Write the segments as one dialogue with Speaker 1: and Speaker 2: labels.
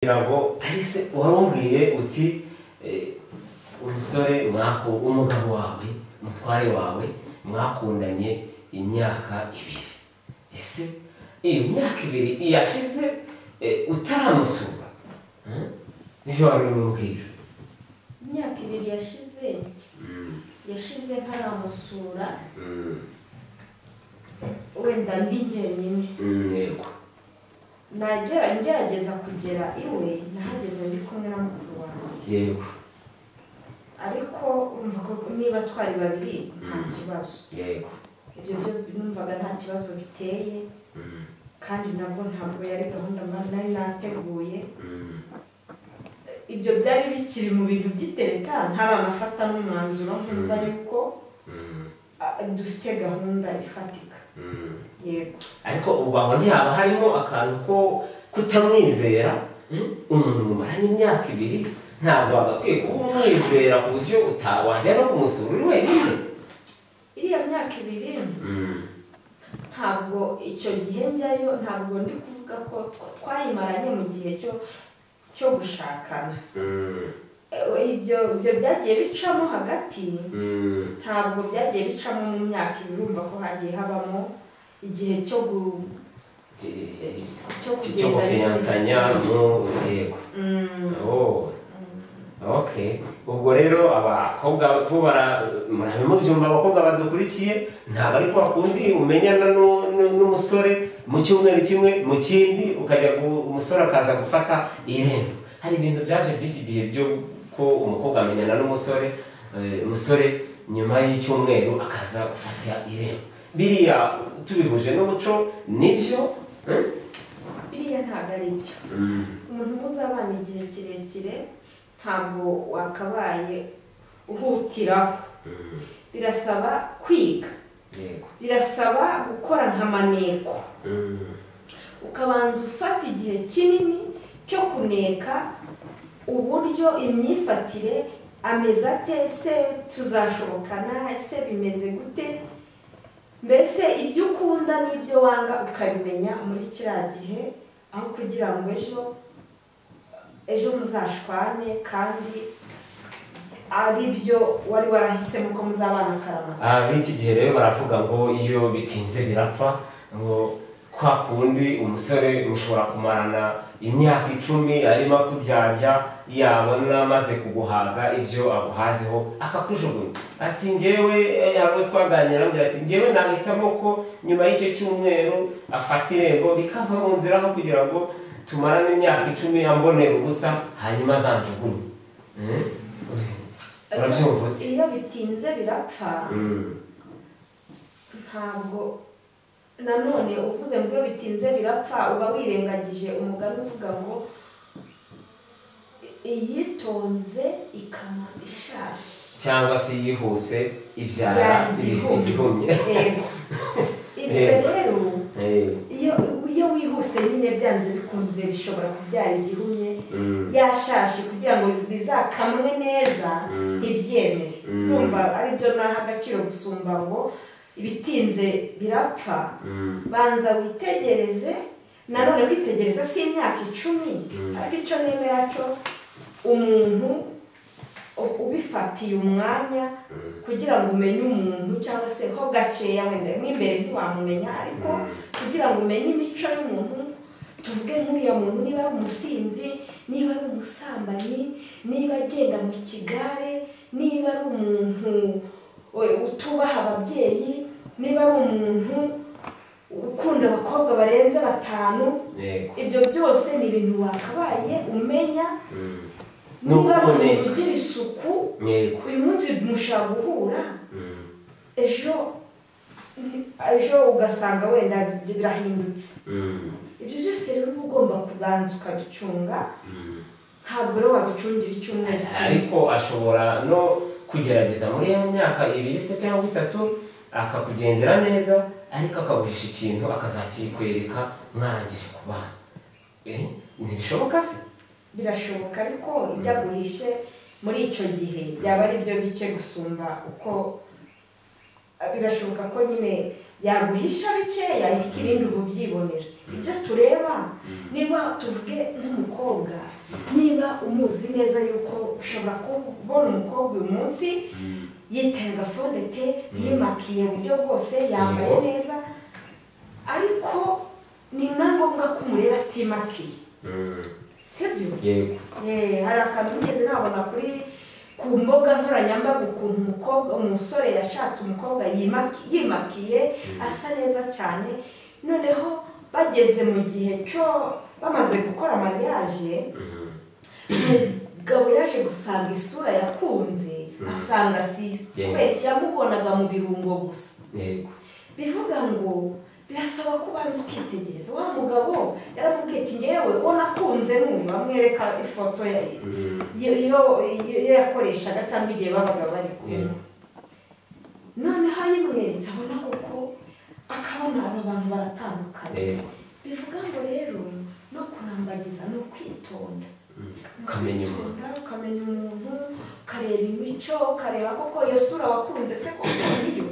Speaker 1: Kugira ngo ahise warumbwiye uti umusore mwako umugabo wawe umutware wawe mwakundanye imyaka ibiri, ese iyo myaka ibiri yashize utaramusura? Nibyo wari urimo?
Speaker 2: Imyaka 2 yashize ntaramusura, wenda ndi jyenyine.
Speaker 1: Yego.
Speaker 2: Ngerageza kugera iwe, nahageze ndi kumwe na mukuru wanjye.
Speaker 1: Yego.
Speaker 2: Ariko urumva ko niba twari babiri nta kibazo.
Speaker 1: Yego.
Speaker 2: Ibyo byo numvaga nta kibazo biteye, kandi nabwo ntabwo yari gahunda nari nateguye. Ibyo byari bikiri mu bintu by'itereta, ntaranafata n'umwanzuro nkumva yuko dufite gahunda ifatika. Yego.
Speaker 1: Ariko ubu aho ntihaba harimo akantu ko kutamwizera? Umuntu mumaranye imyaka 2 ntabwo wagakwiye kuba umwizera ku buryo wajya no kumusura uri wenyine.
Speaker 2: Iriya myaka 2 ntabwo icyo gihe njyayo, ntabwo ndi kuvuga ko twayimaranye mu gihe cyo gushakana. Ibyo byagiye bicamo hagati, ntabwo byagiye bicamo mu myaka 2. Urumva ko hagiye habamo igihe cyo
Speaker 1: gufiyansanya mu yego. Okay. Ubwo rero abakobwa tubara murabe mubyumva, abakobwa badukurikiye ntabwo ari kwa kundi umenyana n'umusore mu cyumweru kimwe mu kindi ukajya umusore akaza gufata irembo. Hari ibintu byaje by'iki gihe byo ko umukobwa amenyana n'umusore, umusore nyuma y'icyumweru akaza gufata irembo. Biriya tubihuje n'umuco nibyo?
Speaker 2: Biriya ntabwo ari byo. Umuntu muzabana igihe kirekire ntabwo wakabaye uhutiraho. Birasaba kwiga, birasaba gukora nka maneko, ukabanza ufata igihe kinini cyo kuneka uburyo imyifatire ameze ate, ese tuzashobokana, ese bimeze gute, mbese ibyo ukunda n'ibyo wanga ukabimenya muri kiriya gihe, aho kugira ngo ejo muzashwane kandi ari byo wari warahisemo ko muzabana karama.
Speaker 1: B'iki gihe rero baravuga ngo iyo bitinze birapfa, ngo kwa kundi umusore ushobora kumarana imyaka 10 arimo kuryarya, yabona amaze kuguhaga ibyo aguhazeho akakujugunya. Ati njyewe abo twaganira ambwira ati njyewe nahitamo ko nyuma y'icyo cyumweru afata irembo bikava mu nzira aho kugira ngo tumarane imyaka 10 ambonera ubusa hanyuma azanjugunye. Urabyumva uti?
Speaker 2: Iyo bitinze birapfa. Ntabwo nanone uvuze ngo iyo bitinze birapfa uba wirengagije umugani uvuga ngo iyitonze ikama ishashi,
Speaker 1: cyangwa se yihuse ibyara igihumye.
Speaker 2: Ibyo rero iyo wihuse nyine byanze bikunze bishobora kubyara igihumye yashashi, kugira ngo bizakamwe neza ntibyemere. Numva ari byo naha agaciro gusumba ngo ibitinze birapfa. Banza witegereze. Nanone kwitegereza si imyaka 10, ariko icyo nemera cyo umuntu ubifatiye umwanya kugira ngo umenye umuntu, cyangwa se ho gakeya wenda nk'imbere ntiwamumenya, ariko kugira ngo umenye imico y'umuntu, tuvuge nk'uriya muntu niba ari umusinzi, niba ari umusambanyi, niba agenda mu kigare, niba ari umuntu utubaha ababyeyi, niba ari umuntu ukunda abakobwa barenze 5, ibyo byose ni ibintu wakabaye umenya. Niba ari umuntu ugira isuku, uyu munsi mushaka guhura, ejo ugasanga wenda birahindutse. Ibyo byose rero uba ugomba kubanza ukabicunga, ntabwo rero wabicungira icyumweru kimwe.
Speaker 1: Ariko ashobora no kugerageza muri ya myaka 2 se cyangwa 3 akakugendera neza, ariko akaguhisha ikintu akazakikwereka mwarangije kubana. Ntibishoboka se?
Speaker 2: Birashoboka, ariko ibyo aguhishe muri icyo gihe byaba ari byo bike gusumba uko birashoboka ko nyine Yaguhisha bikeya ariko ibindi uba ubyibonera. Ibyo tureba, niba tuvuge nk'umukobwa, niba umuzi neza yuko ushobora kubona umukobwa uyu munsi yiteye agafondete, yimakiye uburyo bwose, yambaye neza, ariko ni na ngombwa ko umureba atimakiye. Sibyo?
Speaker 1: Yego.
Speaker 2: Hari akantu nigeze nabona kuri ku mbuga nkoranyambaga ukuntu umukobwa, umusore yashatse umukobwa yimakiye asa neza cyane, noneho bageze mu gihe cyo bamaze gukora mariage, umugabo yaje gusanga isura yakunze asanga si kubera yamubonaga mu birungo gusa.
Speaker 1: Yego.
Speaker 2: Bivuga ngo birasaba ko ubanza ukitegereza. Wa mugabo yaramubwiye ati ngewe uwo nakunze n'uyu, amwereka ifoto iyo yakoreshaga cyangwa igihe babaga bari kumwe. Noneho ayimweretse abona koko, akabona aba bantu baratandukanye. Bivuga ngo rero no kurambagiza no kwitonda,
Speaker 1: ukamenya umuntu,
Speaker 2: ukamenya umuntu, ukareba imico, ukareba koko iyo sura wakunze se koko niyo.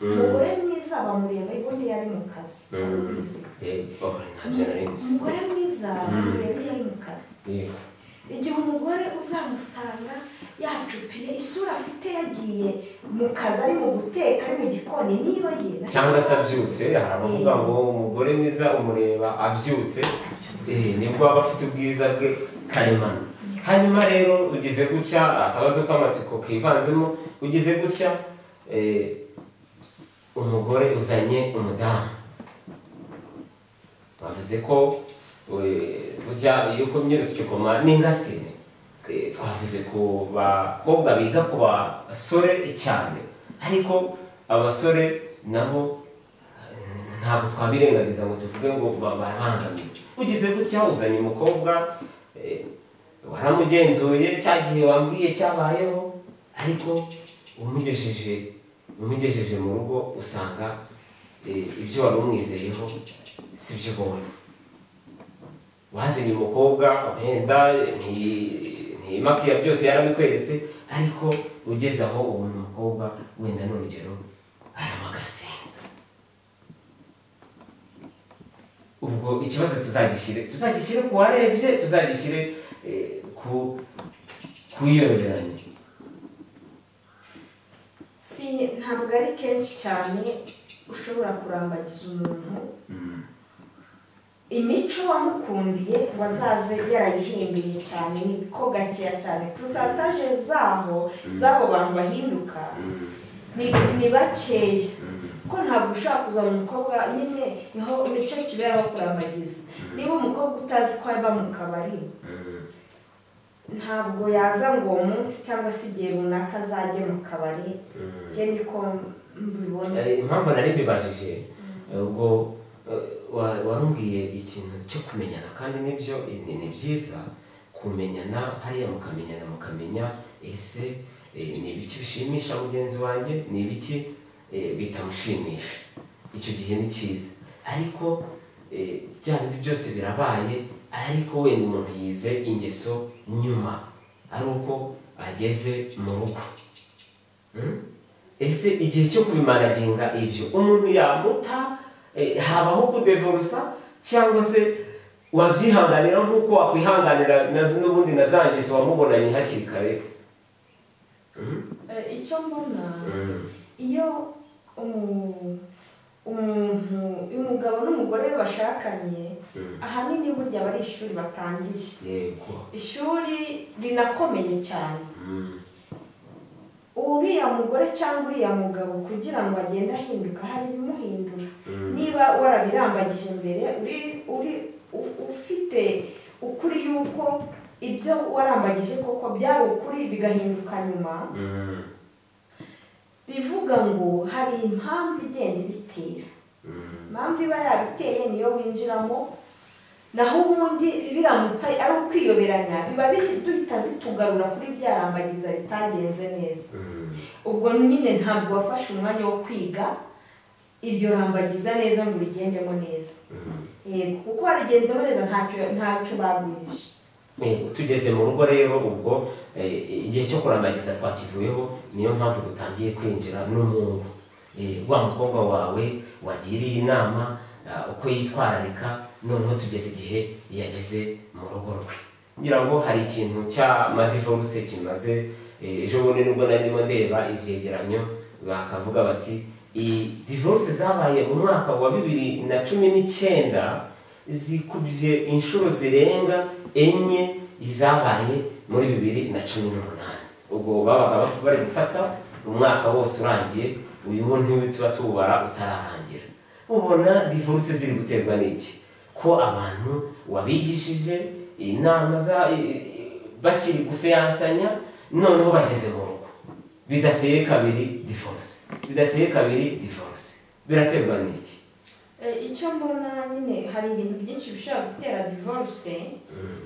Speaker 2: Umugore mwiza bamureba ubundi yari mu kazi. Umugore mwiza bamureba iyo ari mu kazi. Igihe umugore uzamusanga yacupiye isura afite yagiye mu kazi, ari mu guteka, ari mu gikoni, niyo ye
Speaker 1: cyangwa se abyutse. Hari abavuga ngo umugore mwiza umureba abyutse, nibwo aba afite ubwiza bwe karemano. Hanyuma rero ugize gutya, akabazo k'amatsiko kivanzemo, ugize gutya umugore uzanye umudamu, bavuze ko burya iyo ukomye urusyo ukoma n'ingasire. Twavuze ku bakobwa biga ku basore cyane, ariko abasore nabo ntabwo twabirengagiza ngo tuvuge ngo barabangamiwe. Ugize gutya uzanye umukobwa, waramugenzuye cya gihe wambwiye cyabayeho, ariko umugejeje mu rugo usanga ibyo wari umwizeyeho si byo ubonye. Wazanye umukobwa wenda ntimakiya byose yarabikweretse, ariko ugeze aho ubona umukobwa wenda n'urugero aramagasinda. Ubwo ikibazo tuzagishyire ku warebye, tuzagishyire ku kuyiyoberanya.
Speaker 2: Si ntabwo ari kenshi cyane ushobora kurambagiza umuntu imico wamukundiye ngo azaze yarayihinduye cyane, niko gakeya cyane. Porosantaje zaho z'abo bantu bahinduka ni bakeya, ko ntabwo ushobora kuzana umukobwa nyine niho imico kiberaho kurambagiza. Niba umukobwa utazi ko aba mu kabari, ntabwo yaza ngo uwo munsi cyangwa se igihe runaka azajye mu kabari. Njye niko mbibona.
Speaker 1: Impamvu nari mbibajije, ubwo warumbwiye ikintu cyo kumenyana, kandi nibyo ni byiza kumenyana, hariya mukamenyana, mukamenya ese ni ibiki bishimisha mugenzi wanjye, ni ibiki bitamushimisha. Icyo gihe ni cyiza, ariko bya bindi byose birabaye, ariko wenda umuntu yize ingeso nyuma ari uko ageze mu rugo. Ese igihe cyo kubimanaginga ibyo umuntu yamuta, habaho kudevorusa cyangwa se wabyihanganira nk'uko wakwihanganira n'ubundi na za ngeso wamubonanye hakiri kare?
Speaker 2: Icyo mbona, iyo umuntu, umugabo n'umugore bashakanye, ahanini burya aba ari ishuri batangiye.
Speaker 1: Yego.
Speaker 2: Ishuri rinakomeye cyane. Uriya mugore cyangwa uriya mugabo kugira ngo agende ahinduka hari ibimuhindura. Niba warabirambagije mbere, uri ufite ukuri yuko ibyo warambagije koko byari ukuri bigahinduka nyuma, bivuga ngo hari impamvu igenda ibitera. Impamvu iba yabiteye niyo winjiramo, naho ubundi biramutse ari ukwiyoberanya biba duhita bitugarura kuri byarambagiza bitagenze neza. Ubwo nyine ntabwo wafashe umwanya wo kwiga iryo rambagiza neza ngo urigendemo neza. Yego, kuko warigenzemo neza ntacyo bagwirije.
Speaker 1: Tugeze mu rugo rero, ubwo igihe cyo kurambagiza twakivuyeho, niyo mpamvu dutangiye kwinjira no mu ngo. Wa mukobwa wawe wagiriye inama uko yitwararika, noneho tugeze igihe yageze mu rugo rwe. Ngira ngo hari ikintu cya madivorce kimaze ejo bundi, nubwo narimo ndeba ibyegeranyo bakavuga bati divorce zabaye mu mwaka wa 2019 zikubye inshuro zirenga 4 izabaye muri 2018. Ubwo babaga bari gufata umwaka wose urangiye, uyu wo tuba tubara utararangira. Ubona divorce ziri guterwa n'iki? Ko abantu wabigishije inama za bakiri gufiyansanya, noneho bageze mu rugo bidateye kabiri divorce, bidateye kabiri divorce. Biraterwa n'iki?
Speaker 2: Icyo mbona nyine hari ibintu byinshi bishobora gutera divorce,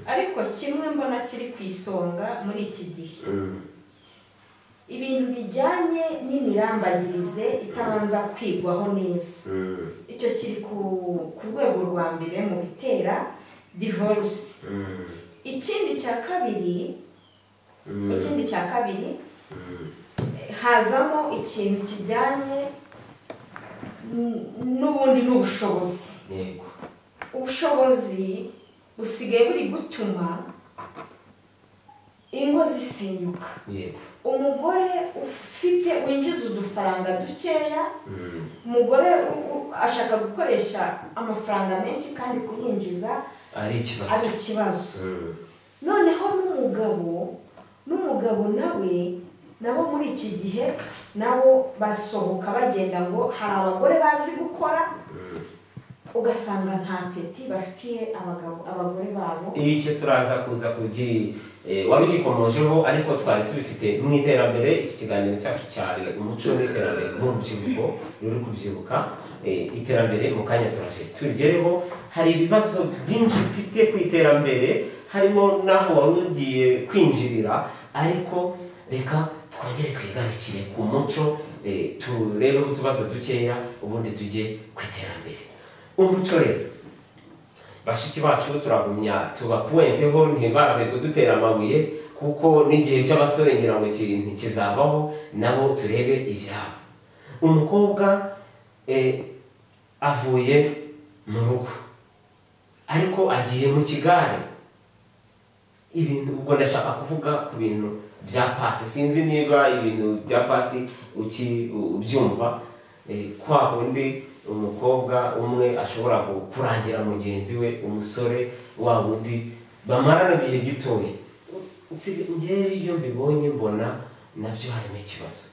Speaker 2: ariko kimwe mbona kiri ku isonga muri iki gihe, ibintu bijyanye n'imirambagirize itabanza kwigwaho neza. Icyo kiri ku rwego rwa mbere mu bitera divorce. Ikindi cya kabiri hazamo ikintu kijyanye n'ubundi n'ubushobozi. Ubushobozi busigaye buri gutuma ingo zisenyuka. Umugore ufite winjiza udufaranga dukeya, umugore ashaka gukoresha amafaranga menshi kandi kuyinjiza
Speaker 1: ari
Speaker 2: ikibazo. Noneho n'umugabo nawe nabo muri iki gihe nabo basohoka bagenda ngo hari abagore bazi gukora, ugasanga nta peti bafitiye abagore babo.
Speaker 1: Icyo turaza kuza kugi wari ugikomojeho, ariko twari tubifite mu iterambere. Iki kiganiro cyacu cyari umuco w'iterambere mu rubyiruko ruri kubyibuka iterambere. Mu kanya turaje turigereho. Hari ibibazo byinshi mfite ku iterambere, harimo n'aho wari ugiye kwinjirira, ariko reka twongere twigarukire ku muco, turebe utubazo dukeya ubundi tujye ku iterambere. Umuco rero bashiki bacu turagumya tubapuenteho ntibaze kudutera amabuye, kuko n'igihe cy'abasore ngira ngo ntikizabaho, nabo turebe ibyabo. Umukobwa avuye mu rugo ariko agiye mu kigare. Ibintu ubwo ndashaka kuvuga ku bintu bya pasi, sinzi niba ibintu bya pasi ubyumva. Kwa kundi umukobwa umwe ashobora kurangira mugenzi we umusore wa wundi bamarana igihe gitoya. Njyewe iyo mbibonye mbona nabyo harimo ikibazo.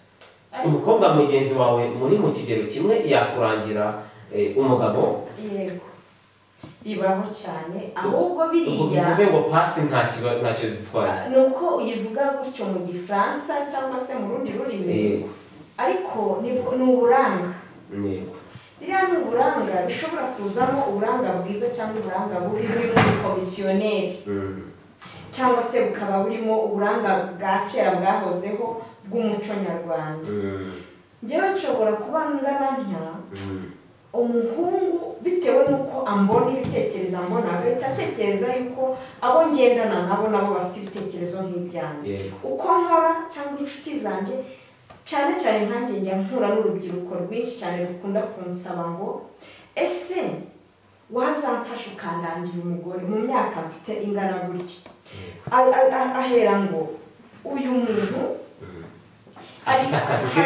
Speaker 1: Umukobwa mugenzi wawe muri mu kigero kimwe yakurangira umugabo.
Speaker 2: Yego, bibaho cyane. Ahubwo biriya
Speaker 1: bivuze ngo pasi ntacyo zitwaye,
Speaker 2: nuko uyivuga gutyo mu Gifaransa cyangwa se mu rundi rurimi, ariko ni uburanga.
Speaker 1: Yego,
Speaker 2: biriya ni uburanga bishobora kuzamo uburanga bwiza cyangwa uburanga bubi burimo ubukomisiyoneri, cyangwa se bukaba burimo uburanga bwa kera bwahozeho bw'umuco nyarwanda. Njyewe nshobora kuba ngana ntya umuhungu bitewe n'uko ambona ibitekerezo ambona, agahita atekereza yuko abo ngendana nabo nabo bafite ibitekerezo nk'ibyanjye, uko nkora cyangwa inshuti zanjye. Cyane cyane nkanjye njya mpura n'urubyiruko rwinshi cyane rukunda kunsaba ngo ese wazamfasha ukandangira umugore mu myaka mfite ingana gutya. Ahera ngo uyu muntu hari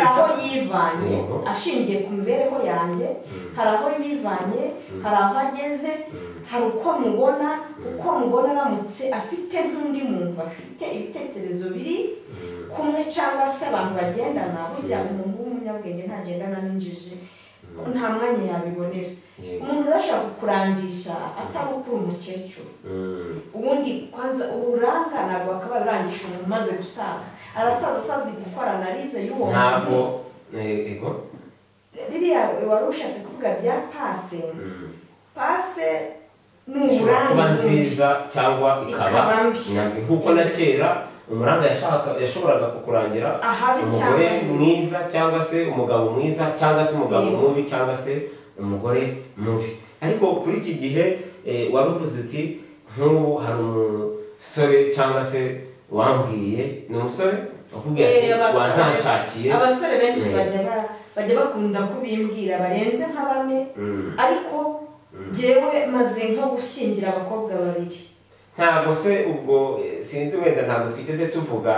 Speaker 2: aho yivanye ashingiye ku mibereho yanjye, hari aho yivanye, hari aho ageze, hari uko mubona, uko mubona aramutse afite nk'undi muntu afite ibitekerezo biri kumwe cyangwa se abantu bagendana. Burya umuntu w'umunyabwenge ntagendana n'injiji, nta mwanya yabibonera. Umuntu urashaka kukurangisha atari ukuri umukecuru. Ubundi kwanza uburanga ntabwo wakabaye urangisha umuntu umaze gusaza. Arasaza asazi gukora analize y'uwo
Speaker 1: ntabwo. Ego
Speaker 2: ririya wari ushatse kuvuga bya pase. Pase ni uburanga
Speaker 1: kuba nziza cyangwa ikaba mbi, nkuko na kera umuranga yashoboraga kukurangira umugore mwiza cyangwa se umugabo mwiza cyangwa se umugabo mubi cyangwa se umugore mubi. Ariko kuri iki gihe waruvuze uti nk'ubu hari umusore cyangwa se wambwiye, ni umusore wakubwiye ati wazanshakiye.
Speaker 2: Abasore benshi bajya Bajya bakunda kubimbwira barenze nka bane, ariko jyewe maze nko gushyingira abakobwa babiri.
Speaker 1: Ntabwo se ubwo sinzi wenda ntabwo twigeze tuvuga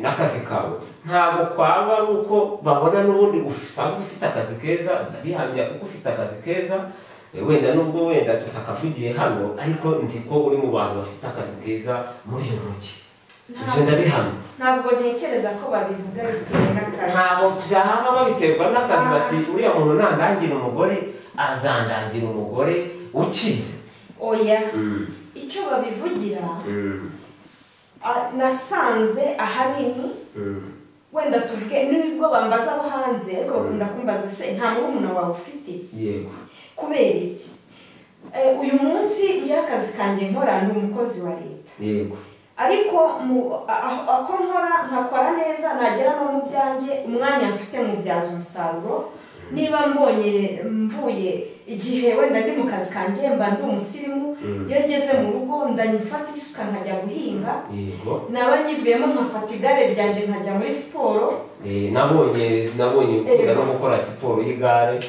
Speaker 1: n'akazi kawe, ntabwo kwaba ari uko babona n'ubundi usanzwe ufite akazi keza, ndabihamya kuko ufite akazi keza, wenda nubwo wenda tutakavugiye hano, ariko nzi ko uri mu bantu bafite akazi keza muri uyu mujyi. Ibyo ndabihamya.
Speaker 2: Ntabwo ntekereza ko babivuga bitewe n'akazi.
Speaker 1: Ntabwo byaba babiterwa n'akazi, bati uriya muntu nandangira umugore azandangira umugore ukize.
Speaker 2: Oya, icyo babivugira nasanze ahanini wenda tuvuge nubwo bambaza abo hanze, ariko bakunda kumbaza se nta murumuna wawe ufite?
Speaker 1: Yego.
Speaker 2: Kubera iki? Uyu munsi njye akazi kanjye nkora ni umukozi wa leta.
Speaker 1: Yego.
Speaker 2: Ariko ako nkora nkakora neza, nagera no mu byanjye umwanya mfite mubyaza umusaruro. Niba mbonye mvuye igihe wenda ndi mu kazi kanjye mba ndi umusirimu, iyo ngeze mu rugo ndanyifata isuka nkajya guhinga.
Speaker 1: Yego.
Speaker 2: Naba nyivuyemo nkafata igare ryanjye nkajya muri siporo.
Speaker 1: Nabonye ukunda no gukora siporo y'igare.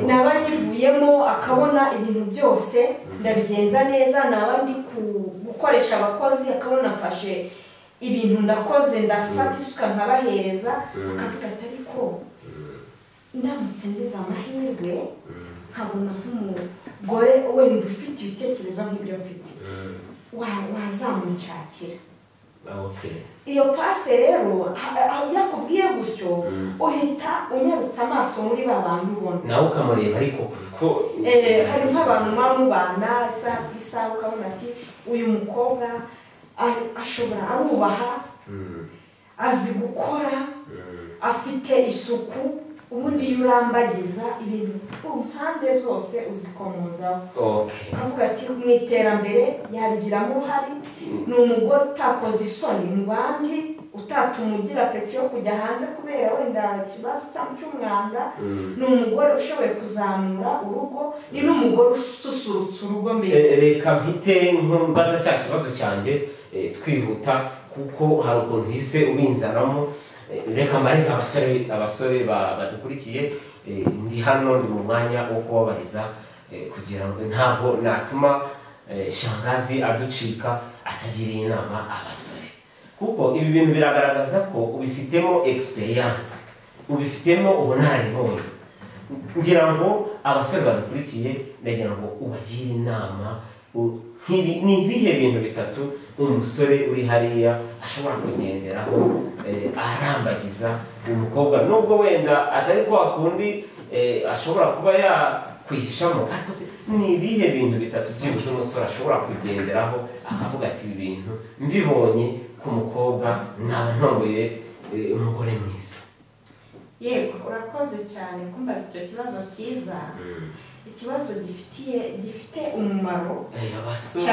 Speaker 2: Naba nyivuyemo akabona ibintu byose ndabigenza neza, naba ndi gukoresha abakozi akabona mfashe ibintu ndakoze, ndafata isuka nkabahereza, akavuga ati ariko ndamutse ngize amahirwe nkabona nk'umugore wenda ufite ibitekerezo nk'ibyo mfite, wazamunshakira. Iyo pase rero yakubwiye gutyo uhita unyarutsa amaso muri ba bantu ubona,
Speaker 1: nawe ukamureba. Ariko kuko
Speaker 2: hari nk'abantu muba mubana isaha ku isaha, ukabona ati uyu mukobwa ashobora, arubaha, azi gukora, afite isuku. Ubundi iyo urambagiza ibintu ku mpande zose uzikomozaho, ukavuga ati mu iterambere yarigiramo uruhare, ni umugore utakoze isoni mu bandi, utatuma ugira apeti yo kujya hanze kubera wenda ikibazo cy'umwanda, ni umugore ushoboye kuzamura urugo, ni n'umugore ususurutsa urugo mbere.
Speaker 1: Reka mpite mbaza cya kibazo cyanjye twihuta, kuko hari ukuntu uhise ubinzanamo. Reka mbarize abasore badukurikiye, ndi hano ndi mu mwanya wo kubabariza, kugira ngo ntabwo natuma shangazi aducika atagiriye inama abasore, kuko ibi bintu biragaragaza ko ubifitemo experience, ubifitemo ubunararibonye. Ngira ngo abasore badukurikiye, ndagira ngo ubagire inama. Ni ibihe bintu bitatu umusore uri hariya ashobora kugenderaho arambagiza umukobwa, nubwo wenda atari kwa kundi ashobora kuba yakwihishamo, ariko se ni ibihe bintu bitatu byibuze umusore ashobora kugenderaho akavuga ati ibi bintu mbibonye ku mukobwa naba ntomboye umugore mwiza?
Speaker 2: Yego, urakoze cyane kumbaza icyo kibazo cyiza, ikibazo gifite umumaro
Speaker 1: abasore.